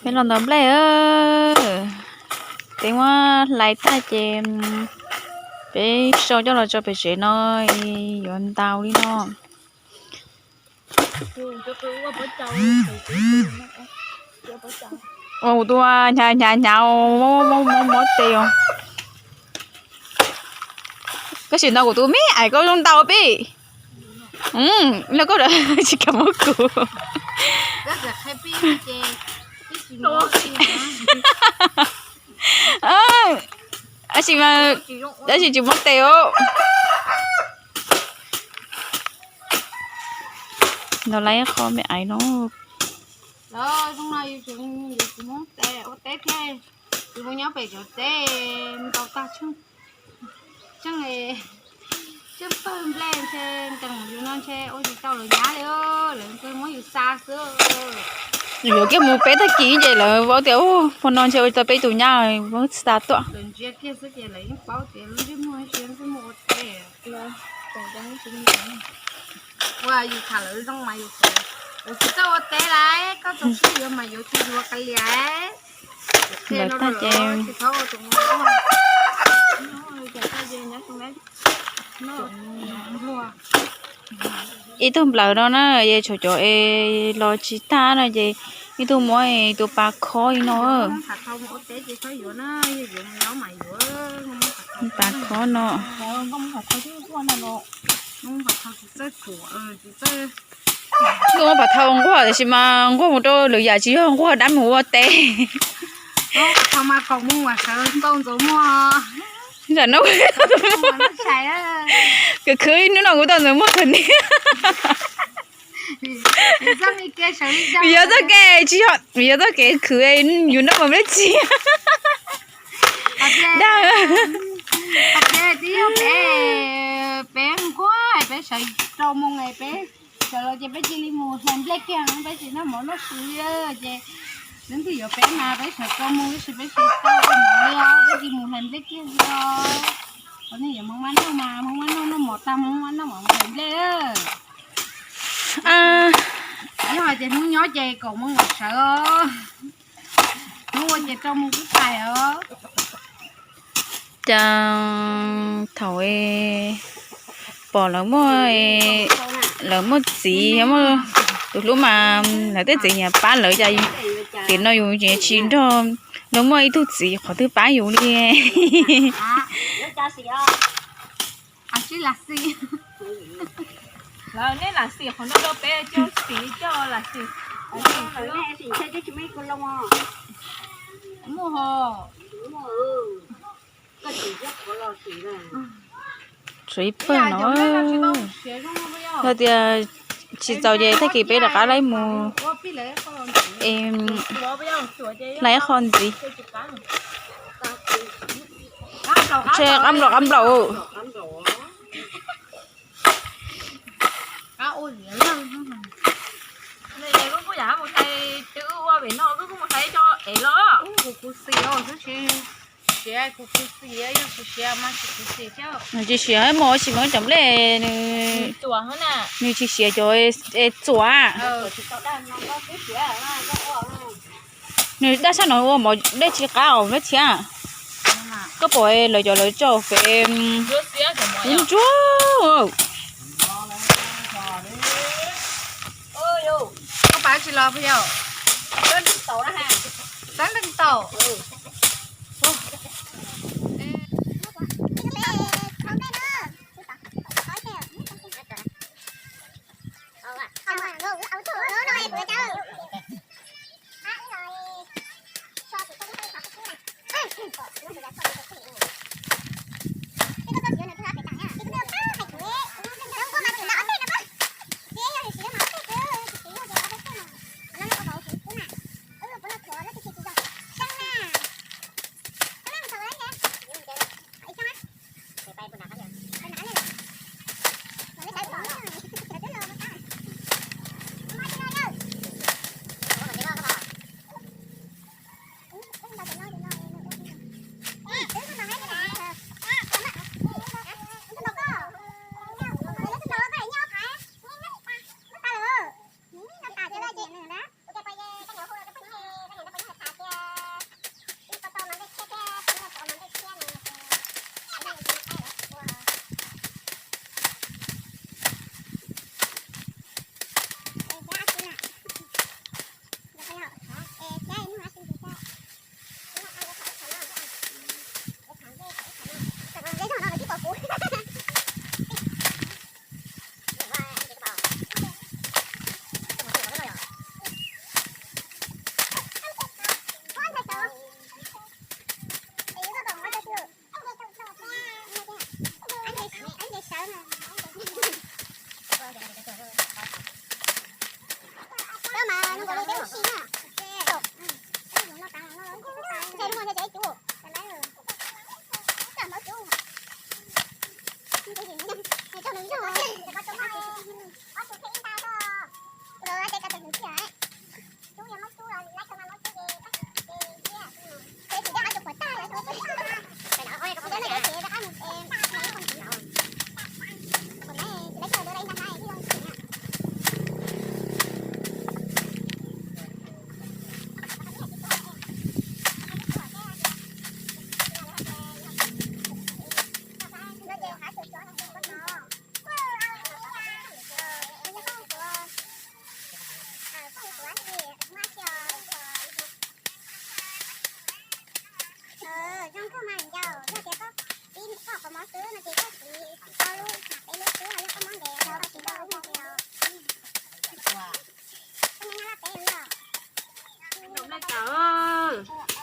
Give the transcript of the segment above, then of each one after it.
Peb los ntaus nplej, peb muab hlais tag ces peb sau coj los tso pem tsev no, yuav ntaus li no. Ua kuv tus hnyav hnyav hnyav, mob mob tes os. Koj sim ntaus kuv tus me ais koj zoo ntaus peb. Los koj tsis kam muab kuv. Tab sis mas, tab sis tsis muab tes os. Ntaus lawv ib qho me ais no. Lawv zoo no yus tseem, yus tsis muab tes ua teb thiab, yus mus nyob pem cov teb ntau tag tsheej, tsheej, tsheej pawg nplej ntshe ntees yus no ntshe ua tsis tau lawv nyab li, lawv ntshe muab yus xa xwb. Yuav kiag mus peb tag kis ces lawv paub tias ua no ntshe ua tsis tau peb tus nyab, muab xa tuaj. Lawv ntsia kiag xwb ces lawv yeej paub tias lub ntsej muag ntshe ntsej muag ua teb. Ua yus tham lawv zoo mas yus, yus tsis txawj ua teb lawm, koj txaus siab yuav mas yuav tsis yuav kav liam. Lawv tag ces ib tug nplawm no na, es tshuav cov es los tsis tag no ces ib tug muab tus pas khob li no. Pas khob no. Ntuj, pas thau nquag tiam sis mas nquag mus rau lwm yam tsis yog nquag dab mus ua teb. Tam no, khwv khwv hnub no kuv tau ntxuav muag kawg niag. Vim yog txoj kev tsis yog, vim yog txoj kev khwv yus noj mas nplej txias. Dag. Peb nquag peb sawv rau moo peb sawv los ces peb cia li mus hlais nplej kiag, peb tsis noj mov noj su li ces leej twg yuav peb mas peb sawv rau moo tab sis peb tsis tau ua mov li os, peb cia li mus hlais nplej kiag li os. Qhov nej yuav Hmoob Mab Noog mas Hmoob Mab Noog noj mov tag Hmoob Mab Noog mam mus hlais nplej. Yog hais tias hnub nyob ces kaum moo mam sawv os. Hnub ua ces rau moo kuj pais os. Cas thaum pom lawv muaj, lawv muaj txiv, tus hlub mas lawv tej txiv nyiam pab lawv, cas tim no yus tsis nrog luag muaj ib tug txiv qhov twg pab yus li. Tshuav ib pawg no, yog tias tsis txaus ces tag kis peb rov qab laib mus hlais ib qho ntxiv. Tshe qab nplaum qab nplaum. Tsis siav mus tsis muaj cov nplej, nws tsis siav cov es txuas. Nws daj sab no ua mov dej tsis qab os nab thiab. Koj pom lawv cov lawv tso fev ntsuag.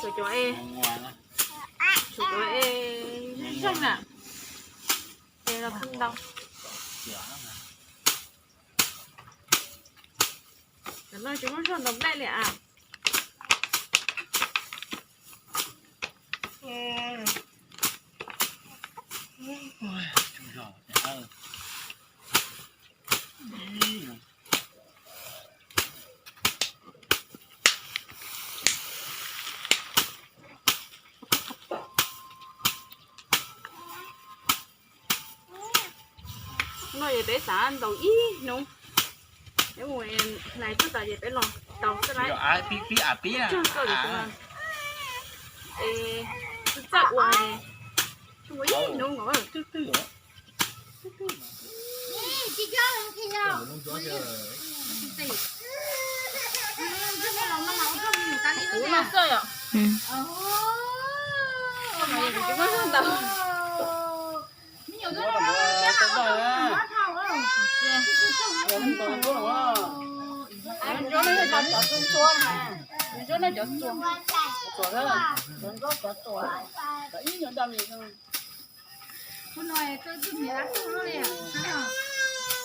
Tshuav cov es, tshuav cov es zeeg na, es los tau. Cov no tsis muaj zog ntaus nplej li as. No yog peb xav ntaus ib hnub, peb mus hlais tuaj tas ces peb los tau xwb lawm. Pib pib a pib, es txawj ua, ua ib hnub nkaus. Kuv no xwb yom. Kuv no yog kuv tsis muaj zog ntaus.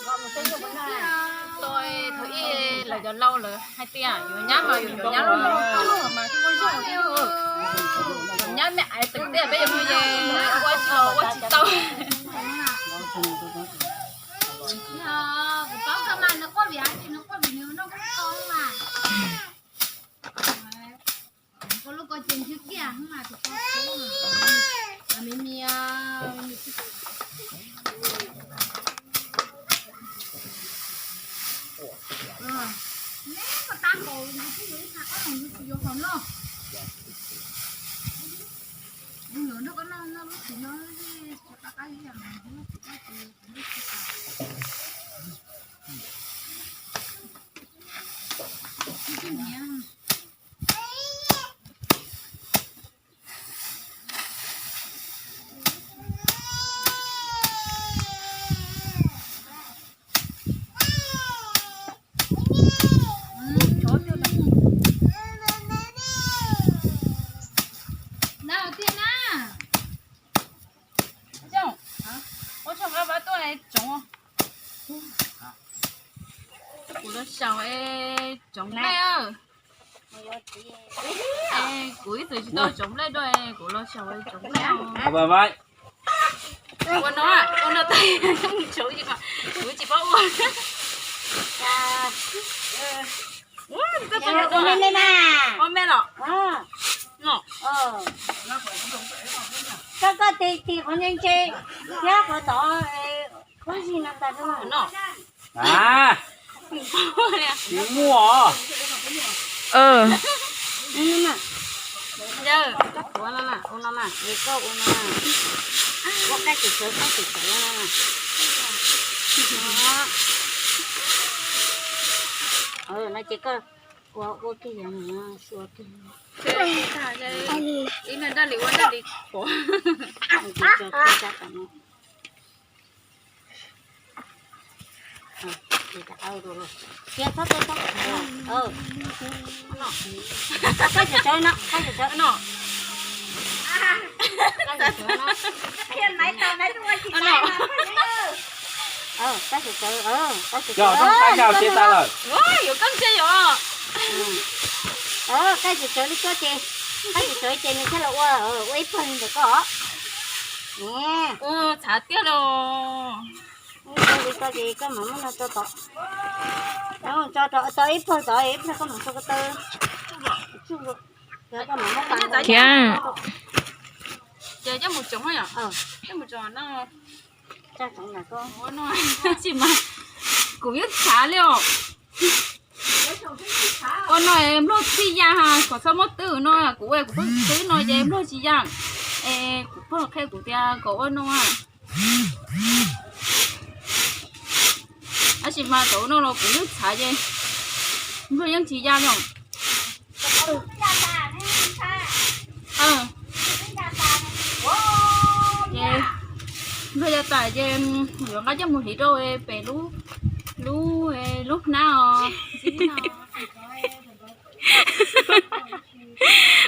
Thaum ub lawv cov laus lawv hais tias yuav nyab mas yuav cov nyab loj loj mas thiaj muaj zog thiab. Cov nyab me aiv tseem tiaj peb yuav mus ces ua tsis los ua tsis tau. Ua tsaug nqa pab tuaj tsoov. Kuv los xyaum es tsoov nplej. Kuv ib txwm tsis tau tsoov nplej dua, kuv los xyaum es tsoov nplej. Ua no, ua no tas mus tsoov, kuv tsis paub ua. Ua me los? Koj, koj tig, tig qhov ntse ntse thiab qhov tod, khuab zig no tas no. Tsis muaj. Yawg, koj tuav no na, ua no na, es koj ua no na. Ua qaij tsawv tsawv, qaij tsawv tsawv no na. No ces koj ua ua kiag yog mus xua kiag. Ib no daj li ua daj li qhuav. Qaij tsawv tsawv no, qaij tsawv tsawv no. Qaij tsawv tsawv, qaij tsawv tsawv. Yuav koj ntsia yom. Qaij tsawv tsawv li koj ces, qaij tsawv tsawv ces nws thiaj los ua, ua ib pawg li ntawm koj. Ua txhav tiag los. Li koj ces koj mam muab no tso tod. Tso tod, tso ib pawg tod, ib pawg koj mam tso ko taw. Thiab. Ces coj mus tsoov yom. Coj mus tsoov no. Ua no, tab sis mas kuv yeej txhav li os. Ua no es nplog txij ya, kom txhob muab twb no, kuv ua kuv pheej twb no ces nplog tsis ya. Es kuv pog qhia kuv tias kom ua no. Tab sis mas thaum ua no los kuv yeej txhav ces nplog yeej tsis ya li os. Ces Npawg Yaj Tam ces yuav nqa coj mus hliv rau pem lub, lub, lub hnab os.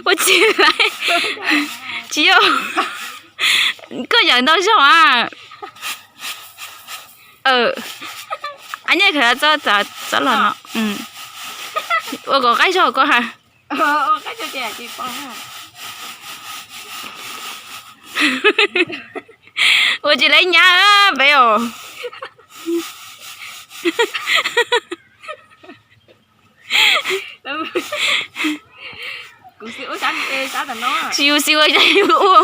Ua tsis laiv, tsis yog, koj yawm ntau zaug a. A nyaj khav txob, txob los no, ua kom qaib zog koj ha. Ua tsis laiv nyab peb os. Tsis yus xis ua, yus ua.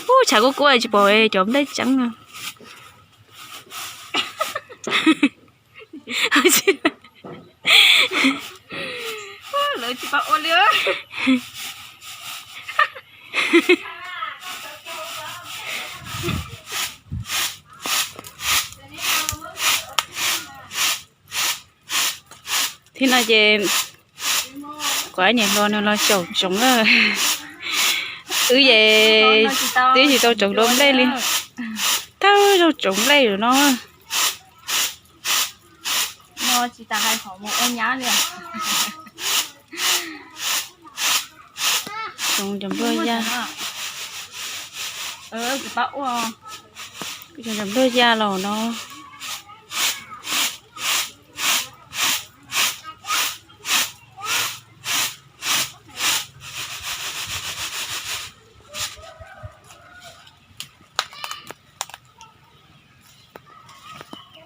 Ub, tshav kub kub tsis pom cov nplej tseeb no. Thib no ces kuv niam hluas nws los caum ntsoov lawm. Wb ces twb tsis tau ntsoov dua nplej li. Thawj zaug ntsoov nplej lawm no. Ntsoov cov npluag ya, ntsoov cov npluag ya los no.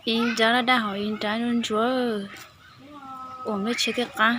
Ib nrab laj daj hauv ib nrab ntsuab, uas nplej tshiab thiaj qab.